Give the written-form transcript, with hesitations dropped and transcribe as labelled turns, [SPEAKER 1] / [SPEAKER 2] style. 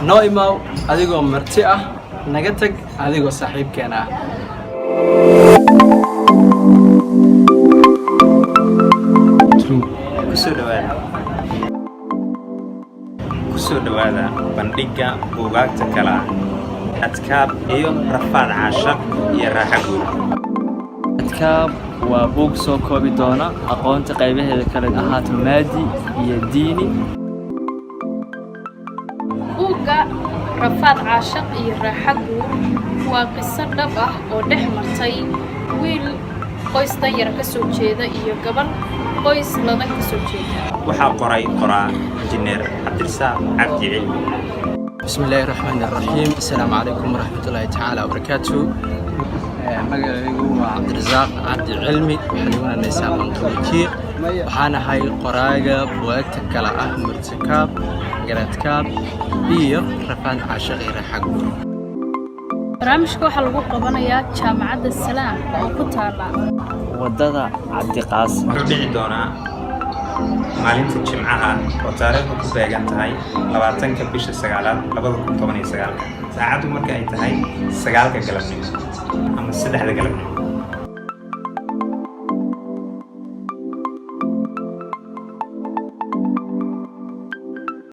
[SPEAKER 1] Noo imaaw adigoo marti ah, naga tag adigoo saaxiibkeena ah.
[SPEAKER 2] Kusoo dhawaada, kusoo dhawaada bandhigga buugaagta kala ah Adkaab iyo Rafaad Caashaq iyo Raaxa Guur.
[SPEAKER 3] Adkaab waa buug soo koobi doona aqoonta qaybaheeda kale, ahaato maadi iyo diini.
[SPEAKER 4] Buugga Rafaad Caashaq iyo Raaxa Guur waa qiso dhab ah oo dhex martay wiil qoys danyar ka soo jeeda iyo gabadh qoys ladan ka soo jeeda.
[SPEAKER 2] Waxaa qoray qoraa Injineer Cabdirasaaq Cabdi Cilmi.
[SPEAKER 1] Bismi illaahi raxmaani raxiim. Assalaamu calaykum waraxmatullaahi tacaala wabarakaatu. Magacaygu waa Cabdirasaaq Cabdi Cilmi, waxaa lagu naanaysaa Manqabijiiq. Waxaan ahay qoraaga buwaagta kala ah Murtikaab, Garaadkaab iyo Rafaad Caashaq iyo Raaxa Guur.
[SPEAKER 4] Barnaamijka waxaa lagu qabanayaa Jaamacadda Salaam oo ku taala
[SPEAKER 3] Waddada Cabdiqaasim.
[SPEAKER 2] Wuxuu dhici doonaa maalinta Jimcaha oo taariikhdu ku beegan tahay 20-ka bisha sagaalaad 2019-ka, saacaddu marka ay tahay 9-ka galabnimo ama 3-da galabnimo.